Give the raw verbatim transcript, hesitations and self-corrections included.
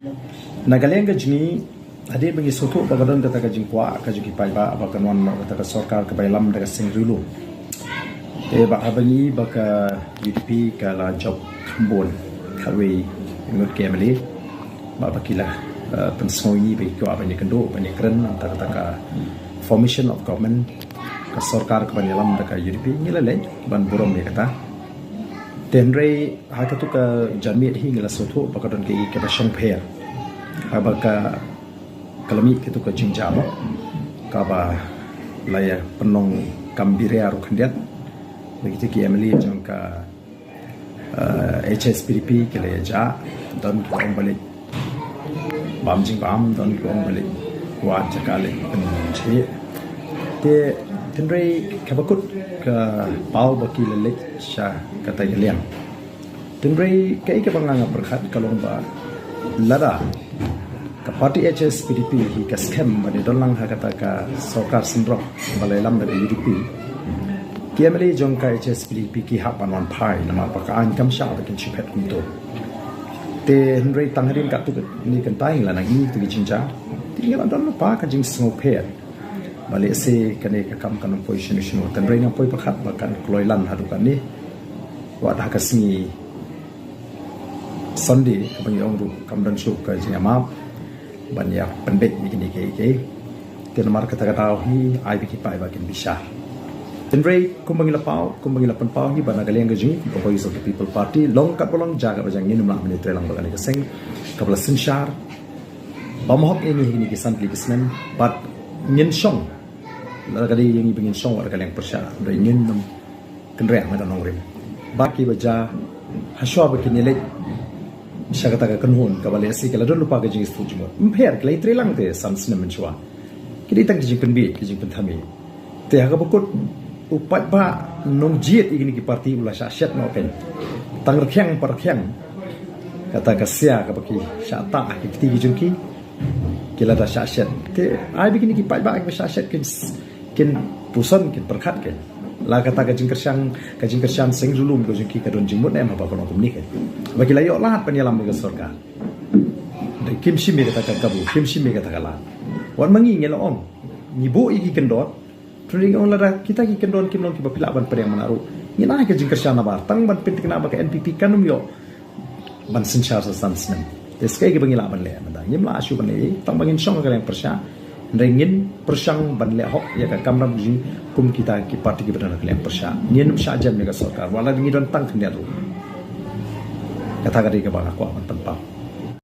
Na ka liang ka jong ngi, hadien ba ngi sngewthuh ba ka don kata ka jingkwah ka jong ki paidbah ba kan wan noh kata ka sorkar kaba ïalam da ka seng riewlum. Te bad haba ngi ba ka U D P ka la jop kham bun, khatwei ngut ki M L A, ba ba ki la, eh, pynsngew ïa ngi ba ki kwah ban ïakynduh, ban ïakren, kata kata ka formation of government, ka sorkar kaban ïalam da ka U D P, ngi la leit ban burom ïa kata. Te hynrei ha katu ka janmiet hi ngi la sngewthuh ba ka don kaei kaba shongpher. Haba ka, ka la mih katu ka jingjia mo, kaba la ïa pynlong kam biria ruh khyndiat. Bad kita ki M L A jong ka, eh, H S P D P ki la ïa jah, don ki ong ba leit bam jingbam, don ki ong ba leit wad jaka leit pynjhieh. Te hynrei kaba kut ka paw ba ki la leit sha kata ka liang. Hynrei kaei kaba nga nga pyrkhat ka long ba lada ka party H S P D P hi ka skhem ban ïadon lang ha kata ka sorkar synrop ba la ïalam da ka U D P, ki M L A jong ka H S P D P ki hap ban wan phai namar ba ka aiñ kam shah ba kin shu phet kumto. Te hynrei tang hadien katto katne kynta ngi la nang ïohi ïa kito ki jingjia. Te ngi la don lypa ka jingsngewpher ba lehse kane ka kam kan ym poi shano shano. Te hynrei nga poi pyrkhat ba kan kloi lang haduh katne. Wat ha ka sngi Sunday kaba ngi ong ruh kam don shuh ka jingïamap ban ïa pynbeit ïa kine kiei kiei. Te namar kata ka daw hi ai ba ki paidbah kin bishar. Te hynrei kumba ngi la paw, kumba ngi la pynpaw hi ba na ka liang ka jong ngi ka Voice of the People Party, long katba long, jia katba jia, ngin ym lah ban ïatreilang bad kane ka seng kaba la synshar bymhok ïa ngi ha kine ki san tylli ki snem. Bad ngin shong, lada ka dei ïa ngi ba ngin shong wat ha ka liang pyrshah, hynrei ngin ym kynriah, me da nongrim. Bad kiba jia hashwa ba kin ïaleit sha kata ka kynhun kaba lehse ki la don lypa ka jingsngewthuh jingmut. Ym pher, ki la ïatreilang te san snem mynshuwa. Ki dei tang ki jingpynbieit, ki jingpynthame. Te ha kaba kut u paidbah nongjied ïa kine ki party u la shah shet noh kein. Tang rkhiang pa rkhiang kata ka sia kaba ki shah tah ha ki kti ki jong ki, ki la da shah shet. Te ai ba kine ki paidbah kiba shah shet kin, kin puson, kin pyrkhat kein. La kata ka jingkyrshan, ka jingkyrshan seng riewlum ka jong ki ka don jingmut ne em haba ka long kumne kein. Ba ki la ïoh lad ban ïalam bad ka sorkar. Te kim shim ïa kata ka kabu, kim shim ïa kata ka lad. Wat ma ngi ngi la ong, ngi buh ïa ki kyndon. Te ngi ong lada kita ki kyndon kim long kiba phi lah ban pdiang mynta ruh, ngin ai ka jingkyrshan nabar tang ban pynthikna ba ka N P P kan ym ïoh ban synshar sa san snem. Te sa kaei kaba ngi lah ban leh mynta? Ngim lah shuh ban leh tang ba ngin shong ha ka liang pyrshah. Hynrei ngin pyrshang ban leh hok ïa ka kamram jong ngi kum kita ki party kiba don ha ka liang pyrshah. Ngin ym shah jem ïa ka sorkar wat la ngi don tang khyndiat ruh. Kata ka dei kaba nga kwah ban pynpaw.